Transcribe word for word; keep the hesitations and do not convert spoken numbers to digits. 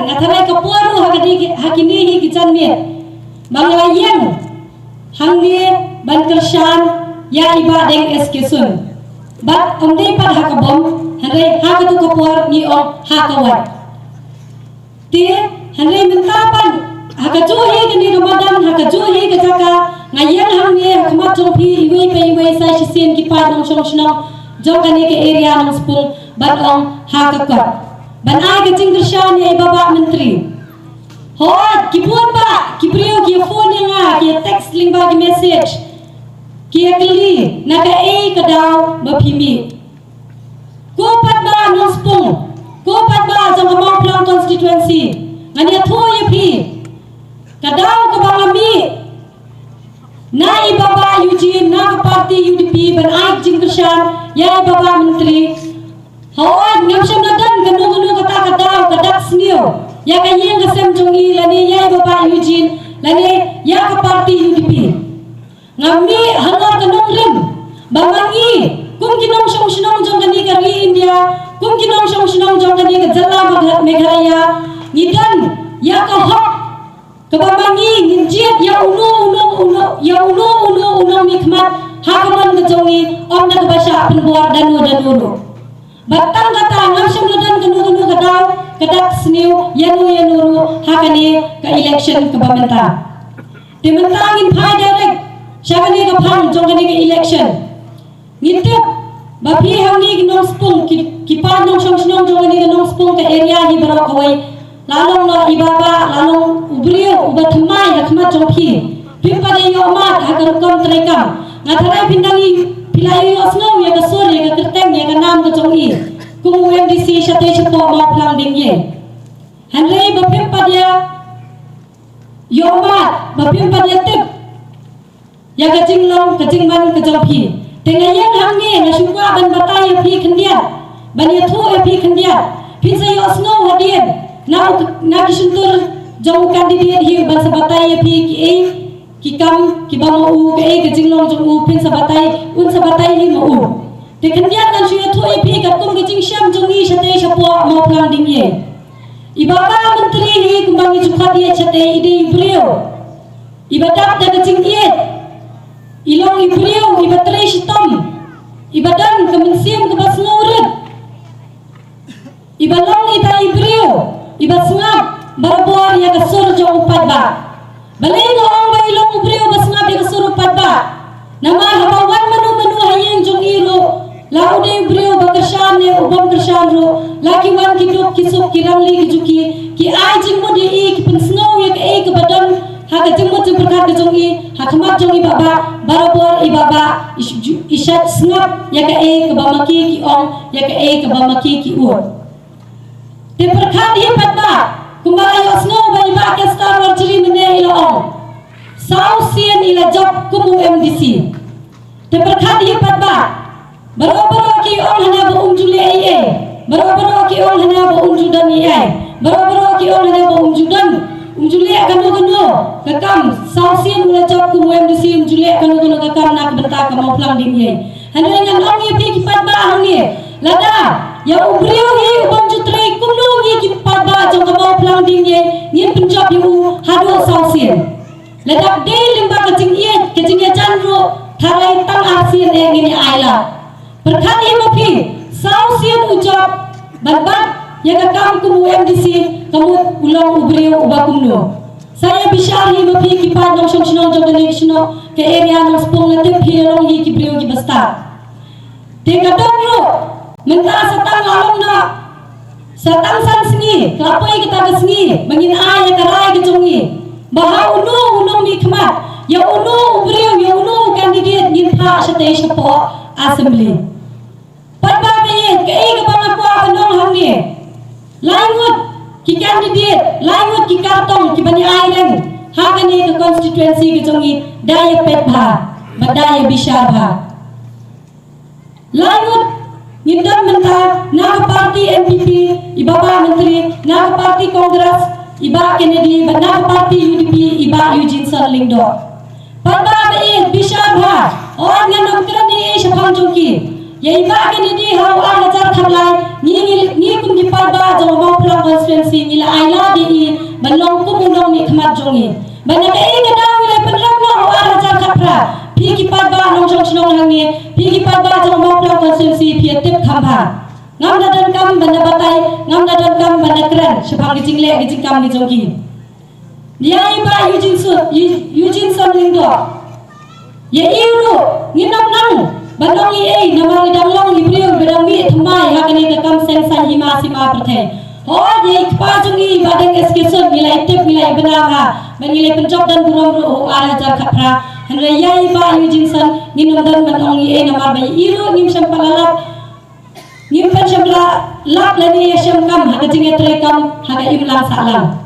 Nga tharai ka por ruh ha kine, ha kine hi ki janmiet ba nga la ïeng hangne ban kyrshan ïa i Bah Deng S K Sun. Bad ym dei pat ha ka bom, hynrei ha katu ka por ngi ong ha ka wait. Te hynrei mynta pat ha kajuh hi kane ka madan, ha kajuh hi ka jaka, nga ïeng hangne ha khmat jong phi iwei pa iwei sa shisien ki paid nongshong shnong jong kane ka area Nongspung ban ong ha ka kot ban ai ka jingkyrshan ïa i Bah Bah Myntri. Hooid, ki bun bah ki briew ki phone ïa nga, ki text lyngba ki message, ki kylli na kaei ka daw ba phi mih. Ko paidbah Nongspung, ko paidbah jong ka Mawphlang constituency, ngan ïathuh ïa phi. Ka daw kaba nga mih na i Bah Bah Eugene, na ka party U D P ban ai jingkyrshan ïa i Bah Bah Myntri. Hooid, ngam shym la don kano kano kata ka daw ka dak sniew ïa ka ïing ka sem jong i lane ïa i Bah Bah Eugene lane ïa ka party U D P. Nga mih halor ka nongrim ba ma ngi kum ki nongshong shnong jong kane ka ri India, kum ki nongshong shnong jong kane ka jylla Megha-, Meghalaya, ngi don ïa ka hok kaba ma ngi ngin jied ïa uno uno uno, ïa uno uno uno mihkhmat ha ka mon ka jong ngi, ym da kaba shah pynbor da uno da uno ruh. Bad tang kata ngam shym la don kano kano ka daw ka dak sniew ïa uno ïa uno ruh ha kane ka election kaba mynta. Te mynta ngin phai direct sha kane ka phang jong kane ka election. Ngi tip ba phi hangne ki Nongspung, ki, ki paid nongshong shnong jong kane ka Nongspung ka area hi baroh kawei, la long noh i Bah Bah, la long u briew uba thymmai ha khmat jong phi, phim pat ïoh mad ha ka rukom treikam. Nga tharai phin dang ïoh, phi la ïohsngew ïa ka sur, ïa ka kyrteng, ïa ka nam ka jong i kum u M D C shatei shapoh Mawphlang Diengïei. Hynrei ba phim pat ïa ïoh mad, ba phim pat ïa tip ïa ka jinglong ka jingman ka jong phi. Te nga ïeng hangne nga shu kwah ban batai ïa phi khyndiat, ban ïathuh ïa phi khyndiat. Phin sa ïohsngew hadien na u, na ki shyntur jong u candidate hi ban sa batai ïa phi kiei ki kam kiba ma u, kaei ka jinglong jong u, phin sa batai, un sa batai hi ma u. Te khyndiat ngan shu ïathuh ïa phi katkum ka jingshem jong ngi shatei shapoh Mawphlang Diengïei. I Bah Bah Myntri hi kumba ngi ju khot ïa shatei i dei i briew iba dap da ka jingïeit, i long i briew iba trei shitom, iba don ka mynsiem kaba sngewrit, iba long ita i briew iba sngap barabor ïa ka sur jong u paidbah. Balei nga ong ba i long u briew ba sngap ïa ka sur u paidbah? Namar haba wan mano mano ha ïing jong i ruh, la u dei u briew ba kyrshan ne u bym kyrshan ruh, la ki wan ki duk ki suk ki rangli ki juki, ki ai jingmut ïa i, ki pynsngew ïa kaei kaba don ha ka jingmut jingpyrkhat ka jong i ha khmat jong i Bah Bah, barabor i Bah Bah i sh-, i shait sngap ïa kaei kaba ma ki ki ong, ïa kaei kaba ma ki ki ud. Te pyrkhat hi paidbah, kumba la ïohsngew ba i Bah Kester Warjri mynne i la ong, saw sien i la jop kum u M D C. Te pyrkhat hi paidbah, baroh baroh ki ong hana ba um ju leh ei ei, baroh baroh ki ong hana ba um ju don ei ei, baroh baroh ki ong hana ba um ju don, um ju leh kano kano ka kam. Saw sien u la jop kum u M D C, um ju leh kano kano ka kam na ka bynta ka Mawphlang Diengïei. Hynrei ngan ong ïa phi ki paidbah hangne, lada ïa u briew hi u bym ju trei, kumno ngi ki paidbah jong ka Mawphlang Diengïei ngin pynjop ïa u haduh saw sien? Lada dei lyngba ka jingïeit ka jingïajan ruh, tharai tang ar sien eh ngin ïa ai lad. Pyrkhat hi ma phi, saw sien u jop ban bat ïa ka kam kum u M D C, ka mut u long u briew uba kumno? Sa ïa bishar hi ma phi ki paid nongshong shnong jong kane ka shnong, ka area Nongspung, nga tip phi la long hi ki briew kiba stad. Te ka don ruh mynta sa tang la long na, sa tang san sngi ka la poi kata ka sngi ba ngin ai ïa ka rai ka jong ngi ba ha uno u nongmihkhmat, ïa uno u briew, ïa uno u candidate ngin phah shatei shapoh Assembly. Paidbah ba ïeit, kaei kaba nga kwah ban ong hangne, lai ngut ki candidate, lai ngut ki kyrtong kiban ïa ai reng ha kane ka constituency ka jong ngi, da ïa peit bha bad da ïa bishar bha. Lai ngut ngin don mynta na ka party N P P i Bah Bah Myntri, na ka party Congress i Bah Kennedy, bad na ka party U D P i Bah Eugene Son Lyngdoh. Paidbah ba ïeit, bishar bha, wat ngan ym kren ei ei shaphang jong ki. Ïa i bah Kennedy ha u ar hajar khatlai, ngi, ngi, ngi kum ki paidbah jong u Mawphlang constituency ngi la ai lad ïa i ban long kum u nongmihkhmat jong ngi. Ban na kaei ka daw ngi la pynrem noh ha u ar hajar khatphra. Phi ki paidbah nongshong shnong hangne, phi ki paidbah jong u Mawphlang constituency phi ïa tip kham bha. Ngam da donkam ban da batai, ngam da donkam ban da kren shaphang ki jingleh ki jingkam ki jong ki. Ïa i bah Eugene Sut, Eugene Son Lyngdoh. Ïa i ruh ngin ym nang ban ong ei ei namar i dang long i briew ba dang mih thymmai ha kane ka kam seng saiñ hima sima pyrthei. Hooid, ïa i kpa jong i bah Deng S K Sut ngi la ïa tip, ngi la ïa bynta ha, ba ngi la ïa pynjop don burom ruh ha u ar hajar khatphra. Hynrei ïa i bah Eugene Son ngin ym don ban ong ei ei namar ba i ruh ngim shym pat la lap, ngim pat shym la lap lane ïa shem kam ha ka jingïatreikam ha ka imlang sahlang.